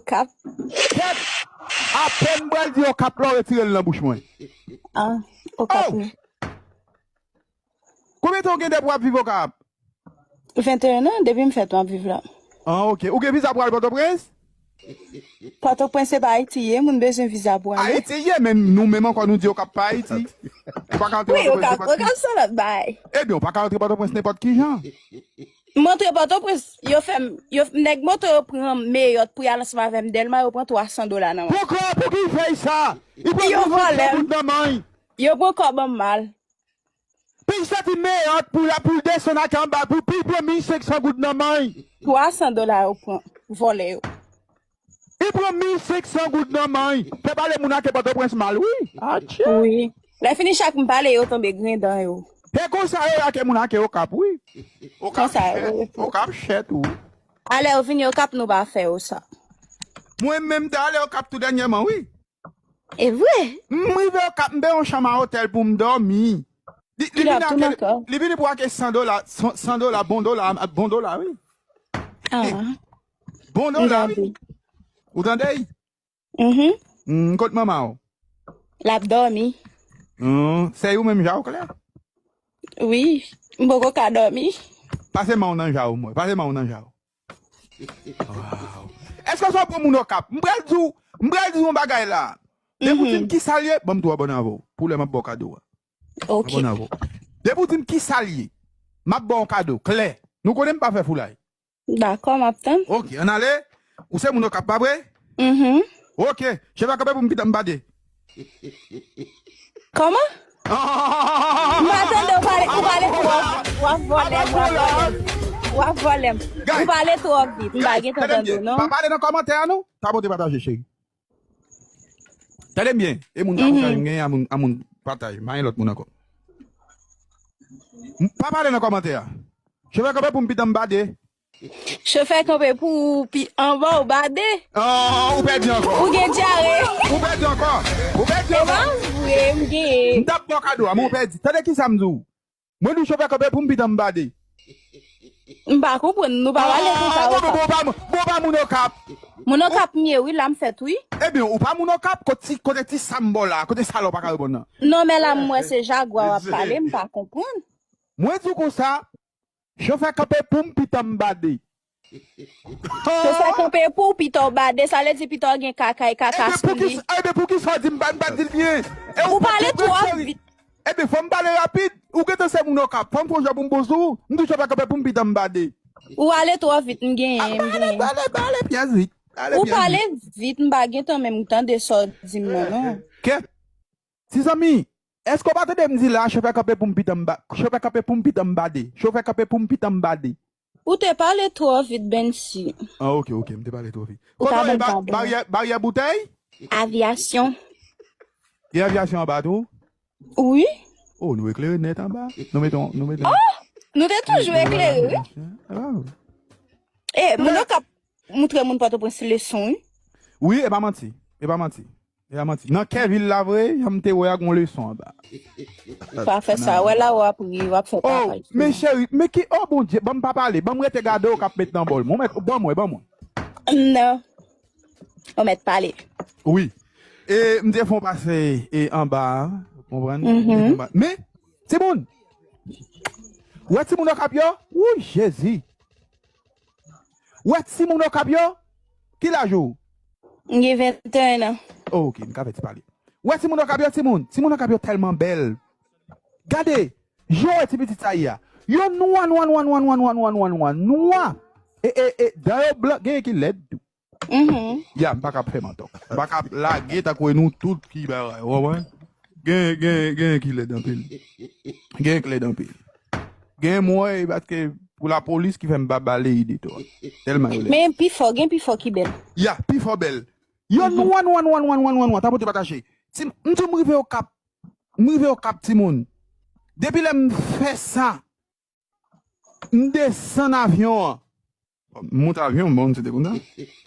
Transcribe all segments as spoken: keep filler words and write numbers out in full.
Okap. Kèt! Apèn m pral di Okap la, w retire l nan bouch mwen. Ah, Okap. Oh! Wi. Konbyen tan w gen depi w ap viv Okap? Venteyen an, depi m fèt, m ap viv la. Ah, ok. Ou gen viza pou al Pòtoprens? Pòtoprens se pa Ayiti ye, moun bezwen viza pou ale. Ayiti ye, men nou menm ankò nou di Okap pa Ayiti. Ou pa ka antre Pòtoprens nenpòt ki. Wi, Okap, Okap se lòt bagay. Ebyen, ou pa ka antre Pòtoprens nenpòt ki jan. M antre Pòtoprens, yo fè m, yo, nèg moto yo pran Meyòt pou y al ansanm avè m Dèlma, yo pran twa san dola nan men m. Poukò, pou ki fè sa? Li pran mil senk san goud nan men. Yo vòlè m. Yo pran kòb an mal. Pou l soti Meyòt pou la, pou l desann ak anba, pou, pou l pran mil senk san goud nan men. Twa san dola yo pran, vòlè yo. Li pran mil senk san goud nan men. Fè pale moun ak Pòtoprens mal, wi. Atchè. Wi. Lè fini chak m pale, yo tonbe grenn dan yo. Se konsa yo lake moun ak Okap, wi. Okap chèt, Okap chèt, wi. Alè yo vini Okap, nou pa fè yo sa. Mwen menm, m te ale Okap tou dènyèman, wi. E vre? M rive Okap, m peye yon chanm a otèl pou m dòmi. Li, li vini ak, li vini pou ak san dola, san, san dola, bon dola, bon dola, wi. Ah. Bon dola, wi. Ou tande? Mhm. Mm, kot manman w? L ap dòmi. Mm, se ou menm ja w, Klè? Wi, m poko ka dòmi. Pase men w nan ja w, mwen. Pase men w nan ja w. Wow. Èske w se yon bon moun Okap? M pral di w, m pral di w yon bagay la. Depi w di m ki sa l ye, ban m tou abòne avè w. Pou lè m ap ba w kado a. Ok. Abòne avè w. Depi w di m ki sa l ye, m ap ba w yon kado. Klè. Nou konnen m pa fè foulay. Dakò, m ap tann. Ok, ann ale. Ou se moun Okap, pa vre? Mhm. Ok, cheve kanpe pou m pita m bade. Kòman? M pa tande w pale, ou pale twò vit. W ap vòlè m, w ap vòlè m. W ap vòlè m. Ou pale twò vit, m pa gentan tande w, non. Pa pale nan kòmantè a, non. Tapote pataje, cheri. Tande m byen. E moun tapote a, m genyen a moun, a moun pataje. M pa gen lòt moun ankò. M pa pale nan kòmantè a. Cheve kanpe pou m pita m bade. Chofè kanpe pou ou pi anba w bade. Ah, ou pèdi ankò. Ou gen dyare. Ou pèdi ankò. Ou pèdi ankò. E pa vre, m genyen. M t ap ba w kado a, men ou pèdi. Tande ki sa m di w. Mwen di w chofè kanpe pou m pita m bade. M pa konprann, nou pa pale konsa. Ah, bon, bon, bon, pa moun, bon, pa moun Okap. Moun Okap m ye, wi, la m fèt, wi. Ebyen, ou pa moun Okap, kote ti, kote ti sa m ba w la, kote sa la w pa ka reponn nan. Non, men la m wè se jagwa w ap pale, m pa konprann. Mwen di w konsa, Chofè kanpe pou m pita m bade. Chofè kanpe pou w pita w bade, sa vle di pita w gen kaka e kaka sou li. Ebyen poukisa w di m pa, m pa di l byen? Ou pale twò vit. Ebyen fò m pale rapid. Ou gentan se moun Okap. Fò m fè yon jan pou m bon sou ou. M di chofè kanpe pou m pita m bade. Ou ale twò vit, m genyen, m genyen. Pale, pale, pale pyès vit. Ou pale vit, m pa gentan menm tande sa w di m nan, non. Kèt. Ti zanmi, èske w pa tande m di la, chofè kanpe pou m pita m ba-, chofè kanpe pou m pita m bade. Chofè kanpe pou m pita m bade. Ou te pale twò vit, Bensi. Ah, ok, ok, m te pale twò vit. Kote w ye, ba-, baryè, baryè boutèy? Avyasyon. Gen avyasyon anba tou? Wi. Oh, nou eklere nèt anba. Nou mete, nou mete. Oh, nou te toujou eklere, wi. E, moun yo k ap moutre moun Pòtoprens leson, wi. Wi, e pa manti. E pa manti. E pa manti. Nan kè vil la vre, jan m te wè a, gon leson anba. Pa fè sa. Wè la, w ap ri, w ap fè papay. Oh, men cheri, men ki, oh, Bondye, ban m pa pale, ban m rete gade w k ap met nan bòl mwen. Ou mèt, ban mwen, ban mwen. Non. Ou mèt pale. Wi. E m te fè w pase e anba a, konprann? Mhm. Men, timoun, wè timoun Okap yo? Wouy, Jezi! Wè timoun Okap yo? Ki laj ou? M gen venteyen an. Oh, ok, m ka fè ti pale. Wè timoun Okap yo, timoun. Timoun Okap yo tèlman bèl. Gade, jan w wè ti pitit sa ye a. Yo nwa, nwa, nwa. E, e, e, dan yo blan, genyen ki lèd tou. Mhm. Ya, m pa ka ap fè manti. M pa ka ap lage tankou e nou tout ki bagay, ou konprann? Gen, gen, gen ki lèd anpil. Gen ki lèd anpil. Gen mwen, paske pou lapolis ki fè m pa ba Leyide twòp. Tèlman yo lèd. Men pifò, gen pifò ki bèl. Ya, pifò bèl. Yo nwa, nwa, nwa, tapote pataje. Ti, m di w m rive Okap. M rive Okap, timoun. Depi lè m fè sa, m desann avyon an. M moute avyon, bon, se te konsa.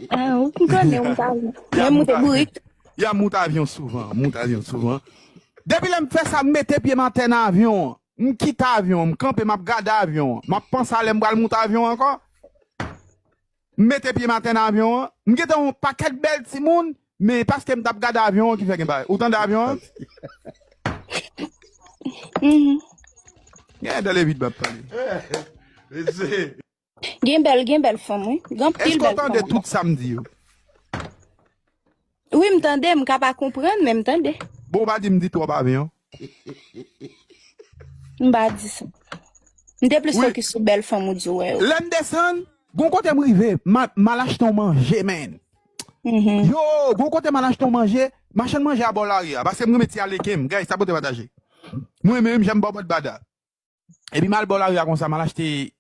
Ah, ou konnen, m moute avyon. Men moute bourik. Ya, m moute avyon souvan, m moute avyon souvan. Depi lè m fè sa, m mete pye m atè nan avyon an. M kite avyon an, m kanpe, m ap gade avyon an. M ap panse a lè m pral moute avyon an ankò. M mete pye m atè nan avyon an. M gentan wè yon pakèt bèl timoun, men paske m t ap gade avyon an ki fè gen bagay. Ou tande avyon an? Mhm. Gen dale vit m ap pale. Gen bèl, gen bèl fanm, wi. Gen anpil Èske w bèl tande fanm. Tout sa m di yo? Wi, m tande, m ka pa konprann, men m tande. Bon, ou pa di m di twòp avyon. M pa di sa. M te plis Wi. Fokis sou bèl fanm ou di w wè yo. Lè m desann, gon kote m rive, m a- m al achte yon manje, men. Mhm. Yo, gon kote m al achte yon manje, machann manje a bò lari a, paske m renmen ti aleken m, guys, sa pote pataje. Mwen menm, jan m bò bòt bada. Epi m al bò lari a konsa, m al achte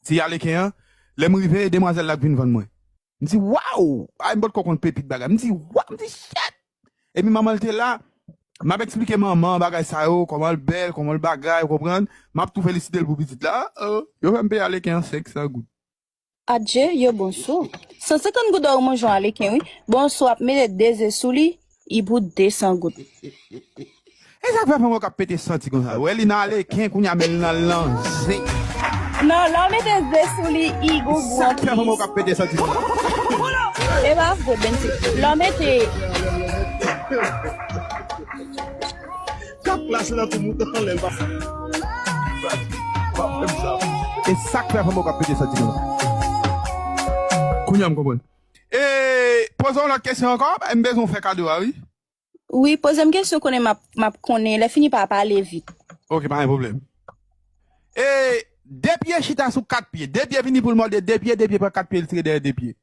ti aleken an. Lè m rive, demwazèl la k vin vann mwen. M di, waw! Ay, m potko konn pepit bagay. M di, waw! M di, shit! Epi manman l te la, m ap eksplike manman bagay sa yo, kòman l bèl, kòman l bagay, ou konprann? M ap tou felisite l pou pitit la. Oh, yo fè m peye aleken an senk san goud. Adje, yo bon sou. San senkant goud ou manje yon aleken, wi. Bon, sou ap mete de ze sou li, li pou de san goud. E sa k fè fanm yo k ap pete santi konsa. Wè li nan aleken, kounye a men l nan lanze. Non, lè w mete ze sou li, li gon gou Sa k fè fanm yo anplis. K ap pete santi konsa. E pa vre, Bensi. Lè w mete Kat plas lan tou moute anlè l pa. Pa fè m sa. E sa k fè fanm yo K ap pete santi konsa. Kounye a m konprann. E poze yon lòt kesyon ankò, m bezwen w fè kado a, wi. Wi, poze m kesyon konnen m ap, m ap konnen. Lè fini pa pale vit. Ok, pa gen pwoblèm. E de pye chita sou kat pye. De pye vini pou l mòde de pye, de pye pran kat pye, l tire dèyè de pye.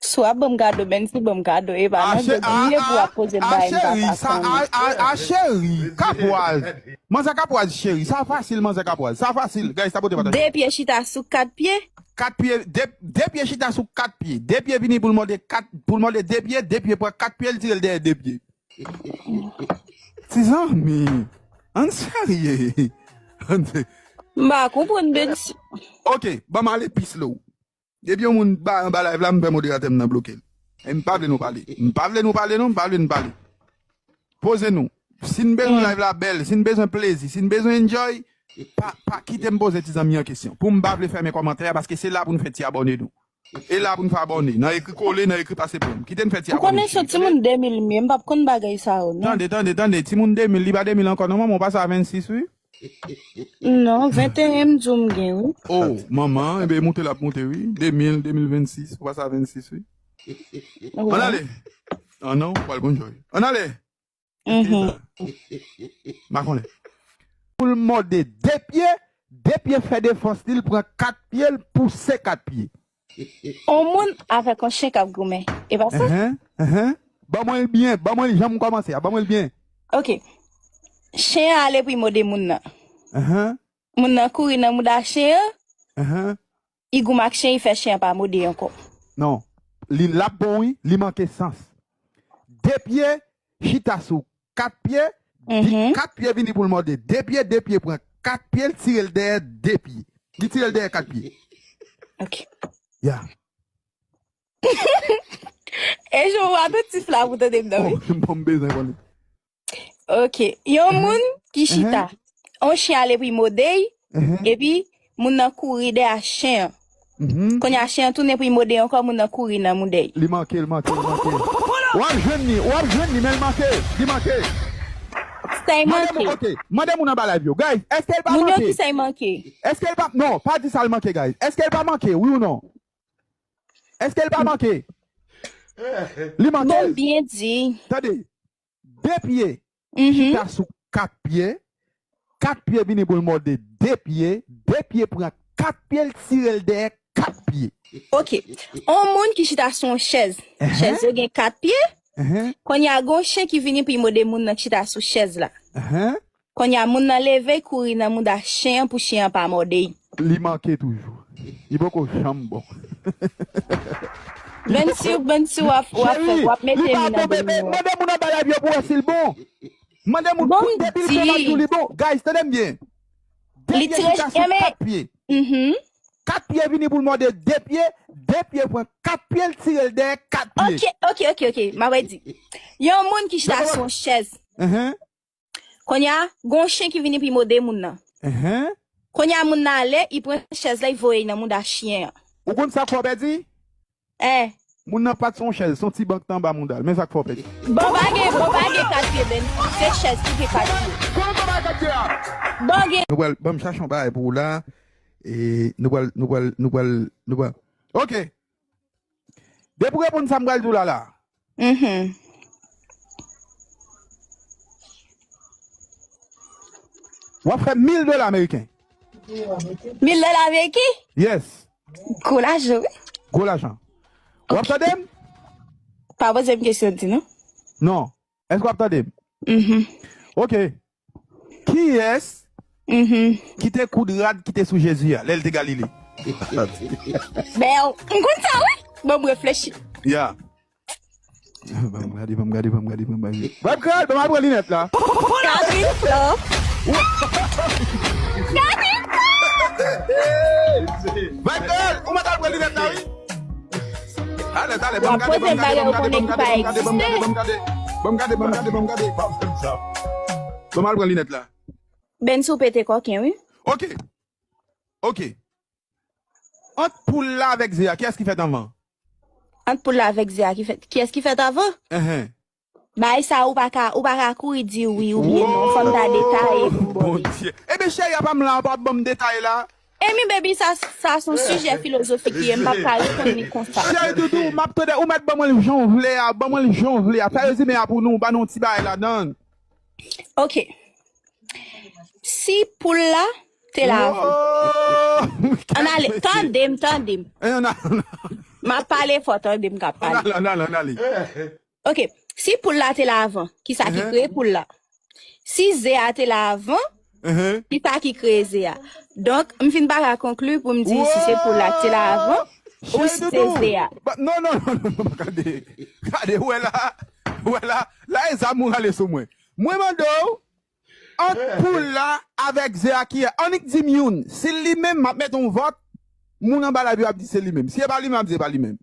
Swa ban m kado, Bensi ban m kado. E pa nan Ache- jòk li ye pou w ap poze m a- bagay m pa cheri, ka sa- konnen. a- a- a cheri, kapwaz. Manzè kapwaz, cheri. Sa fasil, manzè kapwaz. Sa fasil, guys, sa pote pataje. De pye chita sou kat pye? Kat pye, de, de pye chita sou kat pye. De pye vini pou l mòde kat, pou l mòde de pye, de pye pran kat pye, l tire l dèyè de pye. Ti zanmi, ann serye. Ann se- M pa konprann, Bensi. Ok, ban m ale pi slow. Depi yon moun ba anba live la, m fè moderatè m nan bloke l. E m pa vle nou pale. M pa vle nou pale non, m pa vle nou pale. Poze nou. Si n bezwen live la bèl, si n bezwen plezi, si n bezwen enjoy, pa, pa kite m poze ti zanmi an kesyon. Pou m pa vle fèmen kòmantè a, paske se la pou n fè ti abòne nou. E la pou n fè abòne. Nan ekri kole, nan ekri pase pou m. Kite n fè ti Ou konnen abòne. se yon timoun de mil m ye, m p ap konn bagay sa yo, non. Tande, tande, tande. Timoun de mil, li pa de mil ankò non, manman, ou pase a vennsis, wi. Non, venteyen m di w m gen, wi. Oh, manman, ebe, moute l ap moute, wi. De mil, de mil vennsis, ou pase a vennsis, wi. Ann ale. Ah non, ou pral konn jòy. Ann ale. Mhm. M pa konnen. Pou l mòde de pye, de pye fè defans li, l pran kat pye, l pouse kat pye. On moun avèk on chen k ap goumen. E pa sa? Enhen, enhen. Ban mwen l byen, ban mwen l jan m kòmanse a, ban mwen l byen. Ok. Chen an ale pou l mòde moun nan. Enhen, Moun nan kouri nan mouda chen an, enhen. Li goumen ak chen, li fè chen an pa mòde ankò. Non, li l ap bon wi, li manke sans. De pye chita sou kat pye, di Mhm. kat pye vini pou l mòde de pye, de pye pran kat pye, l tire l dèyè de pye. Li tire l dèyè kat pye. Ok. Ya. E jan w atantif la pou tande m nan, wi. Oh, bon, m bezwen konnen. Ok. Yon moun ki chita, yon chen ale pou l mòde l, Mhm. epi moun nan kouri dèyè chen an. Mhm. Kounye a chen an tounen pou l mòde ankò, moun nan kouri nan mouda l. Li manke, li manke, li manke. W ap jwenn li, w ap jwenn li, men l manke, li manke. Sa l Mande moun, manke. ok, mande moun anba live yo. Guys, èske l pa Moun yo manke? Ki sa l manke. Èske l pa, non, pa di sa l manke, guys. Èske l pa manke, wi ou non? Èske l pa manke? Li manke? Bon, byen di. Tande, de pye, Mhm. chita sou kat pye, kat pye vini pou l mòde de pye, de pye pran kat pye, l tire l dèyè kat pye. Ok. On moun ki chita sou yon chèz. Ehe. Chèz yo gen kat pye. Ehe, Kounye a, gon chen ki vini pou l mòde moun nan ki chita sou chèz la. ehe. Kounye a, moun nan leve, l kouri nan mouda chen an pou chen an pa mòde l. Li manke toujou. Li poko janm bon. Bensi, Bensi, w ap, w ap fè, w ap mete Li pa mi nan bon, bebe. domino. Mande moun anba live yo pou wè si l bon. Mande moun Bon, pou depi l fè di. L ap di w li bon. Guys, tande m byen. De Li pye tire chita sou chen, men- kat pye. Mhm. Kat pye vini pou l mòde de pye. De pye pran kat pye, l tire l dèyè kat pye. Ok, ok, ok, ok. M ap di. Yon moun ki chita Dakò. Sou yon chèz. Ehe, Kounye a, gon chen ki vini pou l mòde moun nan. ehe. Kounye a, moun nan ale, li pran chèz la, li voye l nan mouda chen an. Ou konn sa k fè w pèdi? Eh. Moun nan pa t se yon chèz, se yon ti bank t anba mouda l. Men sa k fè w pèdi. Bon pa gen, bon pa gen kat pye, men se chèz ki gen kat pye. Kòman w bay kat pye a? Bon gen. Nou pral, ban m chache yon bagay pou ou la. E nou pral, nou pral, nou pral, nou pral. Ok. Depi w reponn sa m pral di w la la. Mhm. W ap fè mil dola ameriken. Mil dola ameriken? Yes. Gwo lajan, wi. Gwo lajan. W ap tande m? Pa poze m kesyon di non. Non. Èske w ap tande m? Mhm. Ok. Kiyès Mhm. ki te koud rad ki te sou Jezi a lè l te Galile? Ben, m konn sa, wi. Bon, m reflechi. Ya. Ban m gade, ban m gade, ban m gade, ban m gade. Vibe Girl, ban m al pran linèt la. Catherine Flore. Vibe Girl, ou mèt al pran linèt la, wi. Talè, talè, ban m gade, ban m gade, ban m gade, ban m gade, ban m gade, ban m gade, ban m gade, ban m gade, ban m gade, ban m gade, ban m gade, ban m gade. Ban m al pran linèt la. Ben, si w pete kòken, wi. Ok. Ok. Ant poul la avèk ze a, kiyès ki fèt anvan? Ant poul la avèk ze a, ki fèt, kiyès ki fèt anvan? Enhen. Bagay sa a, ou pa ka, ou pa ka kouri di wi oubyen non, fò m ta detaye pou w. Bondye. Ebyen, cheri a pa m la, pa ban m detay la. Emi, baby, sa, sa se yon sijè filozofik li ye, m p ap ka reponn li konsa. Cheri doudou, m ap tande, ou mèt ban mwen l jan w vle a, ban mwen l jan w vle a. Fè rezime a pou nou, ban nou yon ti bagay ladan l. Ok. Si poul la te la avan. Oh! Ann ale, tande m, tande m. Eh, ann ale, ann ale. M ap pale fò, tande m k ap pale. Ann ale, ann ale, ann ale. Ok, si poul la te la avan, kisa ki Mhm. kreye poul la? Si ze a te la avan, Enhen. kisa ki kreye ze a? Donk, m fin pa ka konkli pou m di si se poul la ki te la avan ou si se ze a. Ba- Non, non, non, non, non, gade. Gade, ou wè la, ou wè la, la e zam ou rale sou mwen. Mwen mande w, ant poul la avèk ze a kiyès? Annik di m youn. Si li menm, m ap mete yon vòt, moun anba live yo ap di se li menm. Si e pa li menm, m ap di e pa li menm.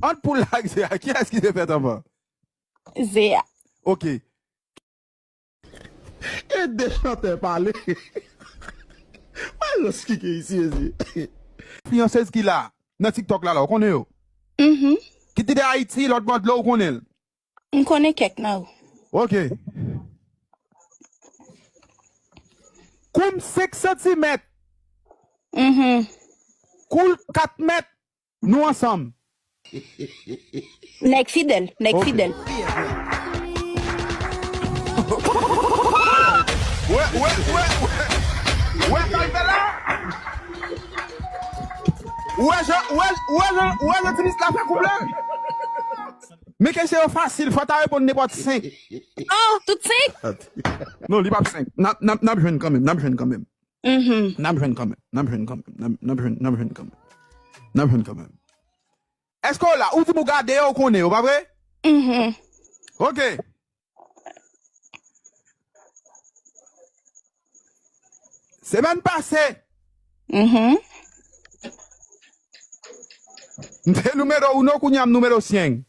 Ant poul la ak ze a, kiyès ki te fèt anvan? Ze a. Ok. E de chantè pale. Malòs ki gen isi, mezi. Enfliyansèz ki la nan TikTok la, la, ou konnen yo? Mhm. Ki te de Ayiti, lòt bò dlo, ou konnen l? M konnen kèk nan yo. Ok. Kou m senk santimèt, Mhm. kou l kat mèt, nou ansanm. Nèg fidèl, nèg Ok. fidèl. Wè, wè, wè, wè. Wè sa l fè la? Wè jan, wè, wè jan, wè jan ti mis la fè koup la? Men kesyon yo fasil, fò ta reponn nenpòt senk. Oh, tout senk? Non, li p ap senk. N ap, n ap, n ap jwenn kanmenm, n ap jwenn kanmenm. Mhm. N ap jwenn kanmenm, n ap jwenn kanmenm, n ap, n ap jwenn, n ap jwenn kanmenm. N ap jwenn kanmenm. Èske w la? Ou di m ou gade yo, ou konnen yo, pa vre? Mhm. Ok. Semèn pase, Mhm. m te nimewo uno, kounye a m nimewo cien.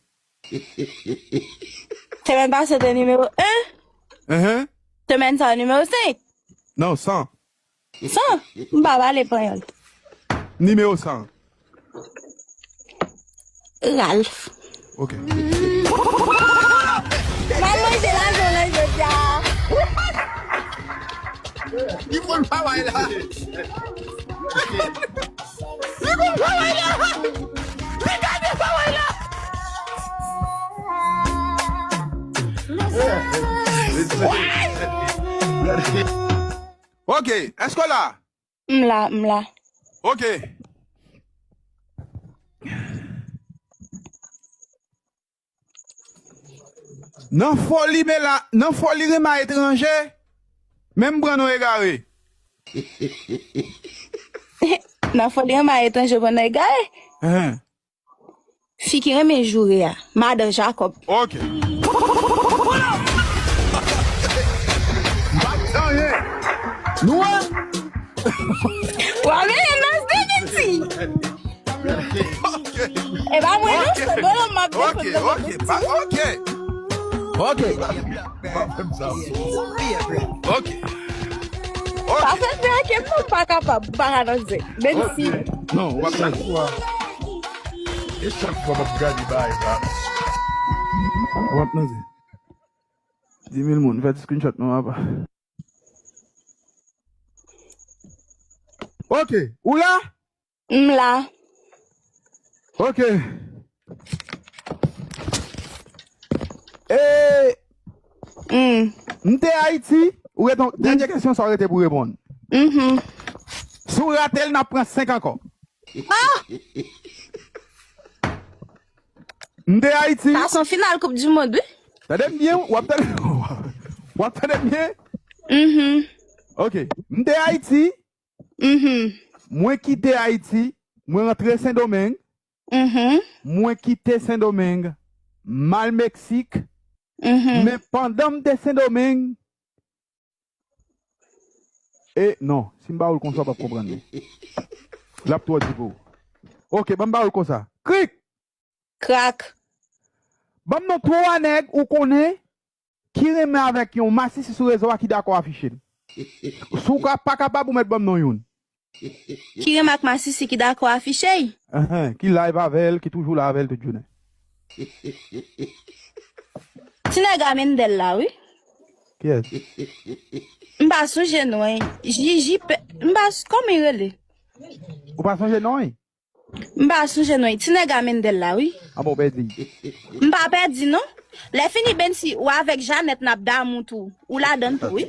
Semèn pase te nimewo en, Enhen. Semèn sa a nimewo senk. Non, san. San, m pa pale panyòl. Nimewo san. Ralph. Ok. M al manje lajan w la jodi a. Li konn travay la. Li konn travay la. Li gade travay la. Ok, èske w la? M la, m la. Ok. Nan foli men la, nan foli renmen etranje, men m pran non egare. Nan foli renmen etranje pran non egare. Hen. Fi ki renmen joure a, madan Jakòb. Ok. M pa t anyen. Nou wè? W ap mele nas de menti. Ok. E pa mwen non, Ok. se bonòm m ap Ok, defann nan ok, pa, ok. Ok. Ok. Pa fè drake m non, m pa kapab, m pa ka danse. Menm si. Non, w ap danse. E chak fwa m ap gade bagay sa. W ap nan di mil moun, fè ti screenshot non, papa. Ok, ou la? M la. Ok. E, Mm. M te Ayiti, ou rete, dènye kesyon sa w rete pou reponn. Mhm. Si w rate l, n ap pran senk ankò. Ah! M te Ayiti, Sa se yon final Coupe du Monde, wi. Tande m byen, w ap tande, w ap tande m byen? Mhm. Ok, m te Ayiti, Mhm. mwen kite Ayiti, mwen rantre Sendomeng, Mhm. mwen kite Sendomeng, m al Meksik, Mhm. men pandan m te Sendomeng, e non, si m ba ou l konsa, w p ap konprann li. L ap twò di pou ou. Ok, ban m ba ou l konsa. Krik! Krak. Ban m non twa nèg ou konnen ki renmen avèk yon masisi sou rezo a ki dakò afiche l. Si w ka, pa kapab, ou mèt ban m non youn. Ki renmen ak masisi ki dakò afiche l. Enhen, ki live avè l, ki toujou la avè l tout jounen. Ti nèg a Mendel la, wi. Kiyès? M pa sonje non, wi. Jiji, pe- m pa, kòman l rele? Ou pa sonje non, wi? M pa sonje non, wi. Ti nèg a Mendel la, wi. A bon, pèdi. M pa pèdi, non. Lè fini, Bensi, ou avèk Janèt n ap damou tou. Ou ladan tou, wi.